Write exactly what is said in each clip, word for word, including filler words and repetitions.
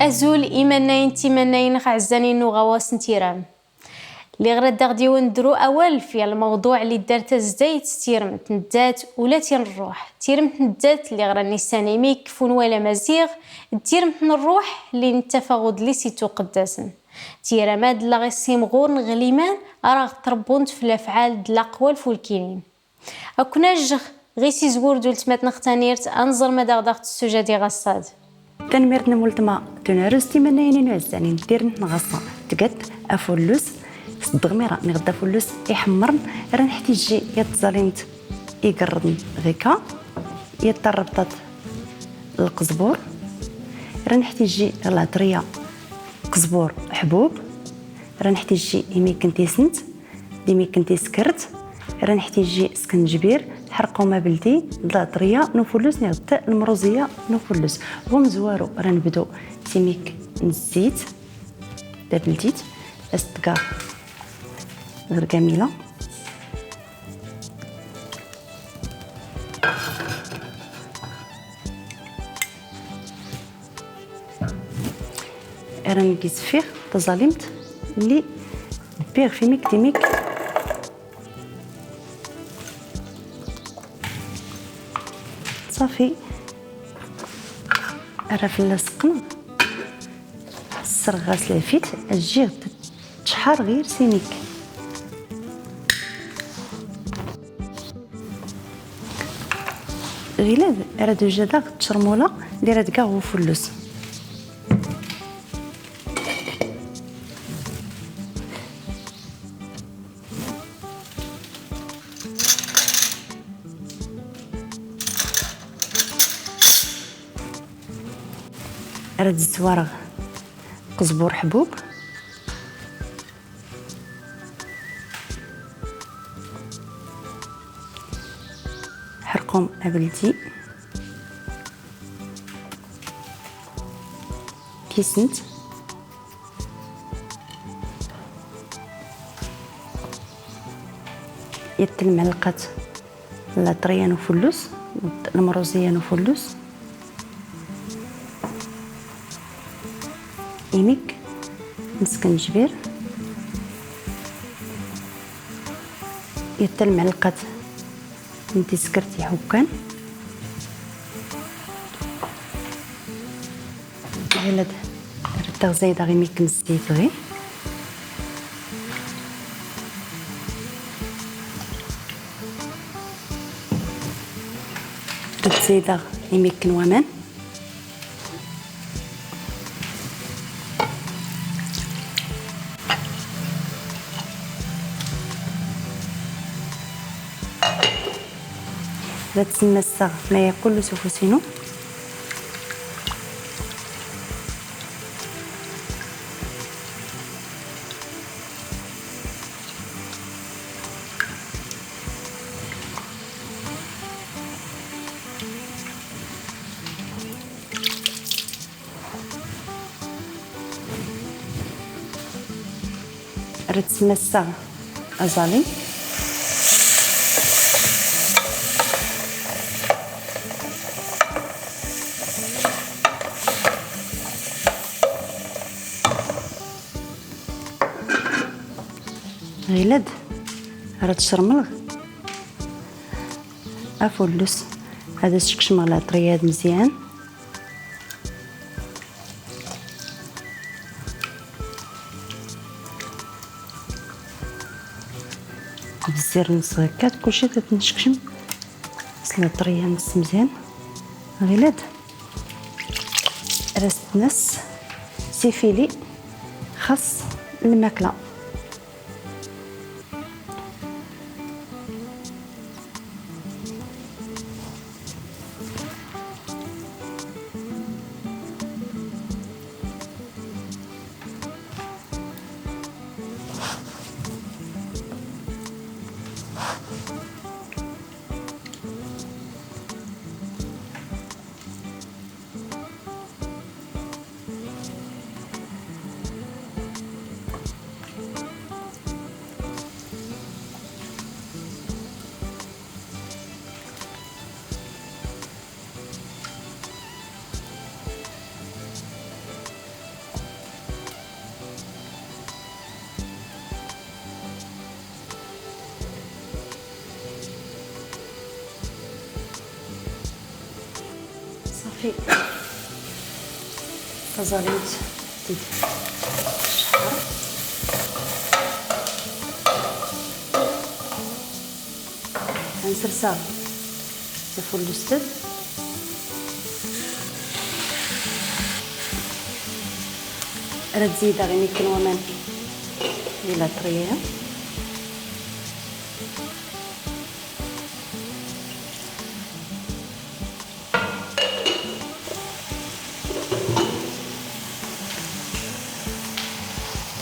Azul imannayen d timannayin ɣef ɛezzanin n uɣawas n tiram. Lliɣ rad aɣ-d-iwen dru awal fi lmawḍuɛ li ddar tazdayt s tirmt n ddad ula tin n ṛṛuḥ. Tirmt n ddad lliɣ rad nissan imi kfun wala maziɣ, d tirmt n ṛṛuḥ li nettafaɣ udlis ittuqeddasen. Tiram ad laɣ issimɣur n ɣliman ara ɣ-ttṛebbunt f lafɛal d laqwal fulkinin. Akk najjex ɣis izwur d ultmat neɣ tanirt, ad nẓer ma d aɣ-d-aɣ tessujad iɣaṣṣad. Tanemmirt n weltma Tunarust, timannayin n uɛezzanin n tirmt n ɣaṣṣa tgat afullus s ddeɣmira neɣ d afullus iḥemmren, ra neḥtijji i tẓalimt igerrden ɣika, i tarrebṭat lqezbur, ra neḥtijji ɣ lɛeṭriya qezbur ḥbub, ra neḥtijji imikken tisent, d imikken tiskert, ra neḥtijji skenjbir, ḥerqum abeldi, d lɛeṭriya n ufullus neɣ d lmerruẓiya n ufullus. Ɣ umezwaru ra nebdu s imik n zzit, tabeldit, as-tga ɣer gamila. Ara ngi sfiɣ taẓalimt li dbiɣ f imik d imik. Ṣafi. Ara fell-as qqneɣ. Sserɣ-as lɛafit, ajjiɣ teččḥar ɣir sinik. Ɣilad ara d-ujadeɣ tčermula li ara dgeɣ ufullus. Ara d-zwareɣ qezbur ḥbub. Ḥerqum abeldi. Tisent. Yat lmelqat latriya n ufullus, lmerruẓiya n ufullus. Imik n skenjbir. Yat lmelqat n tiskert iḥukkan. Ɣilad rad aɣ-zaydeɣ imik n zzit ɣi. Rad zaydeɣ imik n waman. Rad semmaseɣ maya kullec s ufus-inu. Rad smassaɣ aẓalim. Ɣilad rad sremleɣ afullus, ad as-skecmeɣ lɛeṭriyat mezyan. Bzir-nnes hekka, kulci ad t-nsekcem s lɛeṭriya-nnes mezyan. Ɣilad rad as-d-ness sifili xas lmakla. Taẓallit tecḥer. Ad nserseɣ tafullust. Ad zeydeɣ imi kan waman di latriya.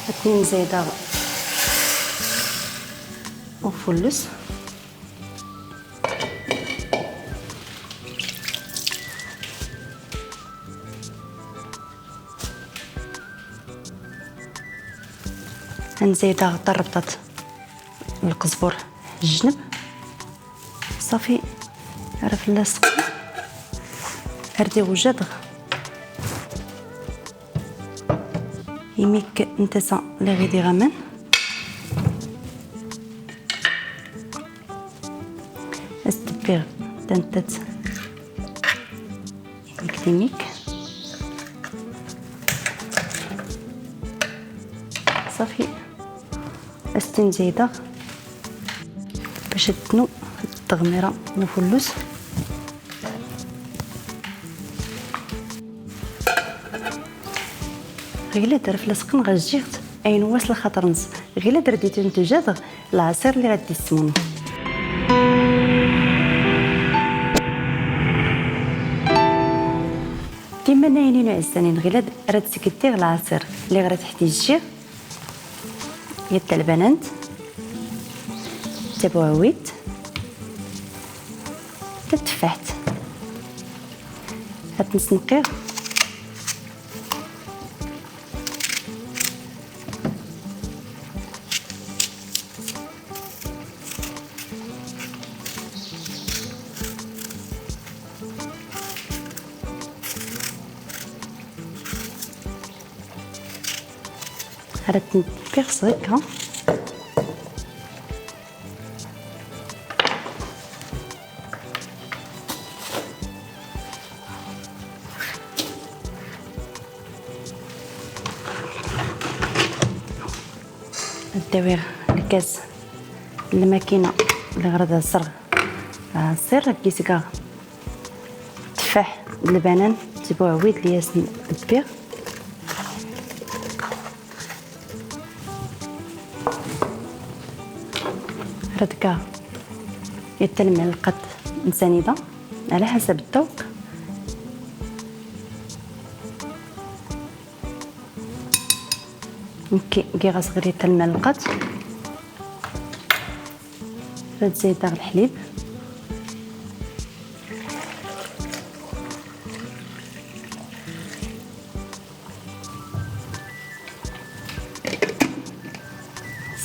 Ad ten-zeydeɣ ufulles. Ad nzeydeɣ tarrebṭat n lqezbur jjneb. Ṣafi, ara fell-as ar d-iɣujjadeɣ. Imi k-, ntasa la ɣidiɣ aman. As-d-bbiɣ tantat. Imik d imik. Ṣafi. As-ten-zeydeɣ bac ad tnu teɣmira n ufullus. Ɣilad ara fell-as qqen ɣer jjiɣt ayen wass lxaṭer-nnes. Ɣilad ara d-itun tujad lɛasir li ara d-ismun. Timanayin-inu ɛezzanin, ɣilad ara d-sgeddiɣ lɛasir li ara teḥtijjiɣ. Yat talbanant, tabuɛwit, tateffaḥt. Ad ten-sneqqiɣ. Ara ten-ffiɣ s hekka. Ad d-awiɣ lkas n lmakina li ɣer d asreɣ ɛṣir, ad d-isgeɣ tteffaḥ d lbanan d tbuɛwit li asen-bbiɣ. Radka يتلمع القط نسانيدا على حسب الذوق. نكي كي غاس غير يتلمع القط. راه تزيد داغ الحليب.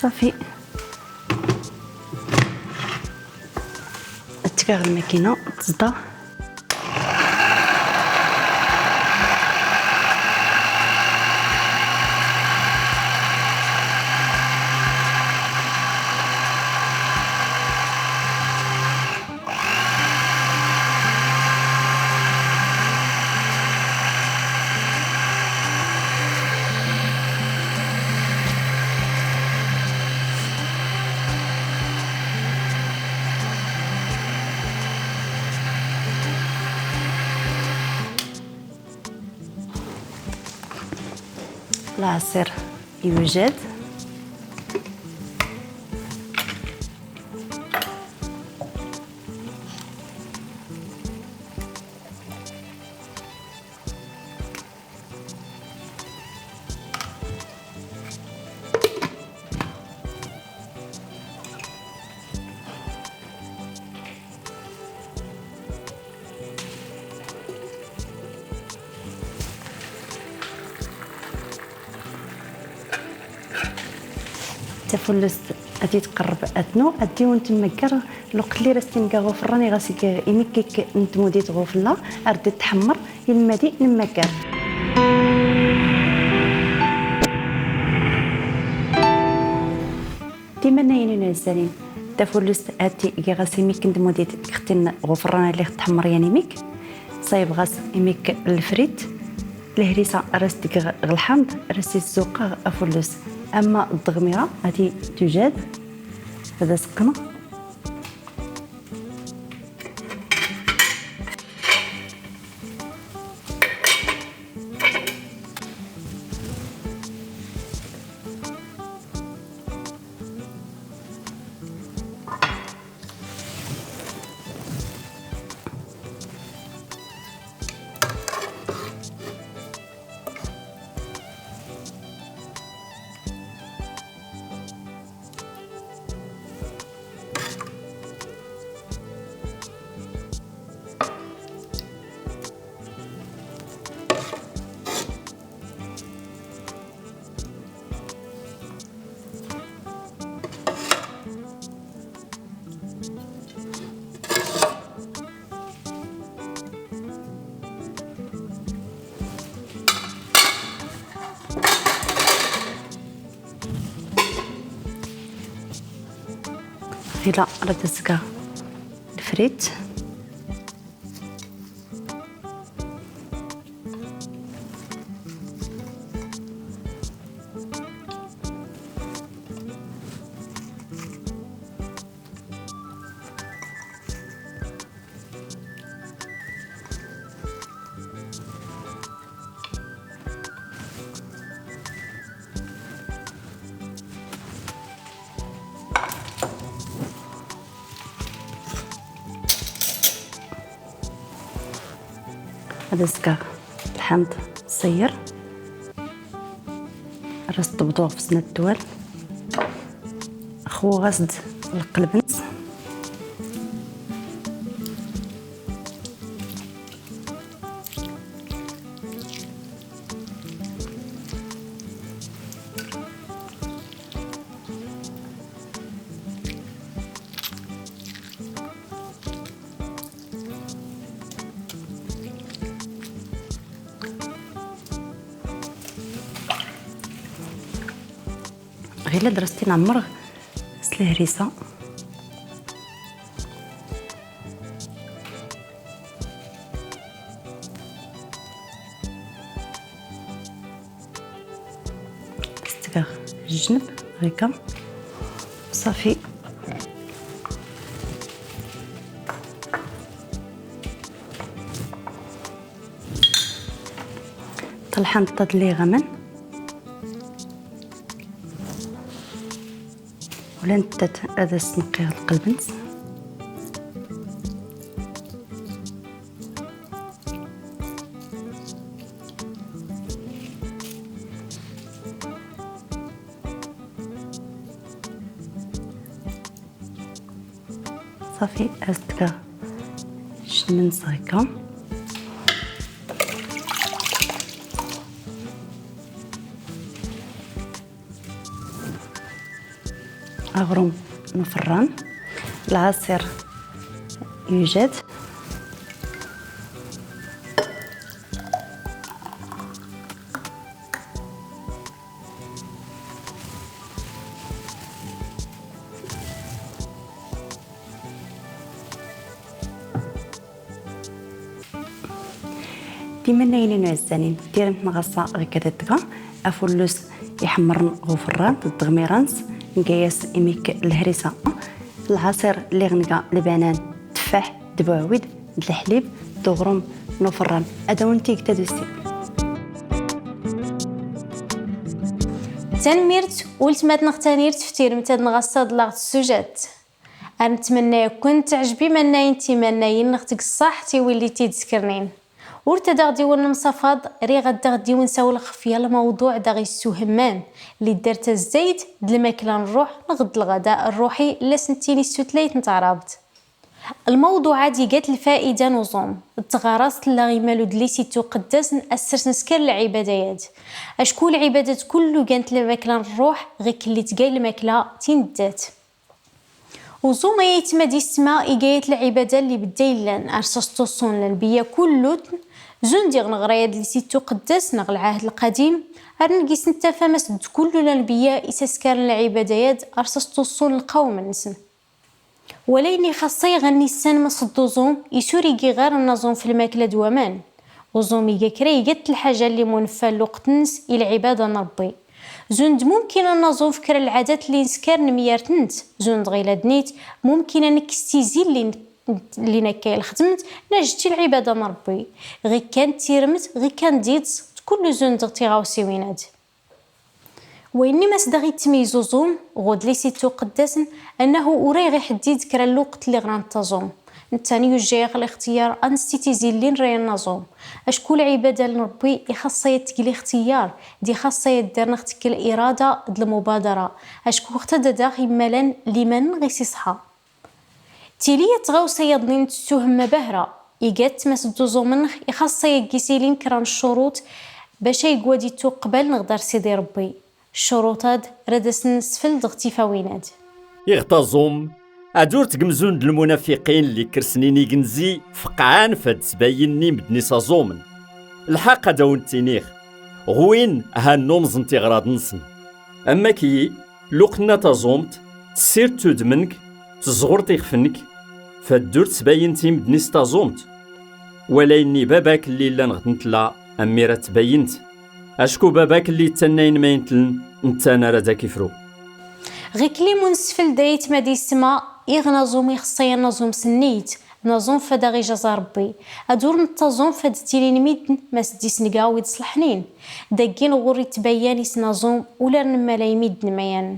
صافي. تفيغ الماكينة تصدى. العصير يوجد. Tafullust ad tqerreb atnu, ad diwen temmager, lweqt lli ras timga ɣufran iɣas imikik n tmudit ɣufella, ar d tḥemmer ilmadi nemmager. Timanayin inɛezzanin, tafullust ati giɣ-as imik n tmudit gxtin ɣufran alli tḥemmer yan imik. Ṣaybɣ-as imik lefrit, lehrisa ara s-d-geɣ ɣ lḥamḍ, ara s-iszuqeɣ afulles. Ama ddɣmira, ati tujad, ad as-qqneɣ. Ɣila rad azgeɣ lefrit. Ad azgeɣ lḥamḍ ṣṣeyr. Ara s-ṭebḍeɣ ɣef snat ddwal. Xwuɣ-as-d lqelb-nnes. Ɣila drest inɛemmer s lehrisa. Stgaɣ jjneb هكا. صافي. Talḥant-a d liɣamen. Wala nettat ad as-nqiɣ lqelb-nnes. صافي، أزدكا شمن صغيكا. أغروم مفران، العصير يوجد. Timannayin-inu ɛezzanin, tiremt n ɣassa ɣikka dadga, afullus iḥemmren ɣ uferran d tɣmiran-s, nga-yas imik lhrisa, lɛasir lliɣ nga lbanan, tteffaḥ, d buɛwid, d leḥlib, d uɣrum n uferran. Ad awen-t-ig tadusi. Tanemmirt, weltma-tneɣ Tanirt, f tiremt-ad n ɣassa d laɣ tessujat. Ar nettmenna yakk-n teɛjeb imannayen d timannayin neɣ teg ṣṣaḥ tiwillit i d-skernin. Ur t-ad aɣ-d-iwen lemsafaḍ, riɣ ad aɣ-d-iwen sawel ɣef yal lmawḍuɛ d aɣ-yessuhemman, lidder tazdayt d lmakla n ṛṛuḥ neɣ d lɣada ṛṛuḥi la s-nettini s tutlayt n taɛrabt. Lmawḍuɛ-ad iga-t lfaida n uẓum, d tɣarast tella imal udlis ittuqeddasen ad sersen s kra lɛibada-yad. Acku lɛibada-d kullu gant lmakla n ṛṛuḥ, ɣikelli tga lmakla tineddat. Uẓum ay aytma d yessetma iga-yat lɛibada lli bedda yellan, ar s as-ṭuṣṣun lanbiyya kullutn, zun diɣ neɣra adlis ittuqeddas neɣ lɛahd lqadim, ar negis nettafam as-d kullu lanbiyya isaskaren lɛibada-yad ar s as-ṭuṣṣun lqawm-nsen. Walayen ixaṣṣa iɣan nissan ma s-d uẓum, isur igiɣar n aẓum f lmakla d waman. Uẓum iga kra iga-t lḥaǧa lli muneffa lluqt-nnes i lɛibada n Ṛebbi. Zund mumkin ad naẓum f kra lɛadat lli nskar nemyar-tent, zund ɣila d nit, mumkin ad nekkes tizi lli n-, lli nakka i lxedmt, najǧ i lɛibada n Ṛebbi. Ɣi kan d tiremt, ɣi kan d iḍes, d kullu zund ɣ tiɣawsiwin-ad. Wayenni ma s-daɣ ittmeyyiz uẓum, ɣ udlis ittuqeddasen, annahu ur ayɣ iḥeddid kra n lweqt lli ɣrant taẓum. Nettan yujja-yaɣ lixtiyyar ad nessitizi llin raya n aẓum. Acku lɛibada n Ṛebbi ixaṣṣa-ya teg lixtiyyar, d ixaṣṣa-ya ddarneɣ teg lirada d lmubadara, acku ɣ tadadaɣ immalan liman-nneɣ i s-iṣḥa. Tili ya tɣawsa yaḍnin tettuhem ma bahra, iga-tt ma s-d uẓum-nneɣ ixaṣṣa-ya gis ilin kra n ccuruṭ bac ay gwad ittuqbal neɣ dar Sidi Ṛebbi. Ccuruṭ-ad rad as-nessfeld ɣ tifawin-ad. Iɣ taẓum, ad ur tgemzun d lmunafiqin lli kersen inig n zi fqɛan fad sbayin n imedden isaẓumen. Lḥaq ad awen-ttiniɣ, ɣwin hannumẓen tiɣrad-nsen. Am akyi, luqt-nna taẓumt, tessirt tudem-nnek, tezɣurt ixef-nnek, fad ur tbayin timedden is taẓumt. Walayen-nni baba-k lli llan ɣ tnetla, am mi ra tbayint. Acku baba-k lli yettannayen ma yentlen, nettan ara d ak-ifru. Ɣik limun sfelday tma d isma, iɣ naẓum ixṣayan naẓum s nniyt, naẓum fad aɣ ijaẓa Ṛebbi. Ad ur nettaẓum fad ttilin midden ma s-d-isnga wid ṣleḥnin. Daggin ɣur ittbayyan is naẓum ula r nemmalay midden mayan.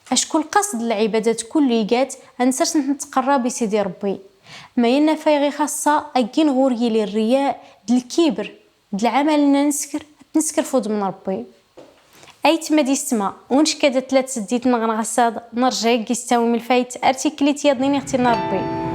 Acku lqasd n lɛibadat kullu iga-t ad nsers netqerrab i Sidi Ṛebbi. Ma yenna fayɣ ixaṣṣa, aggin ɣur yili rriya d lkibr d lɛamal-nna nesker, ad nesker f udem n Ṛebbi. Aytma d yessetma, unckad ad tella tseddit neɣ neɣ asaḍ, nerja-k gis tawim lfayt ar tiklit yaḍnin iɣ tinna Ṛebbi.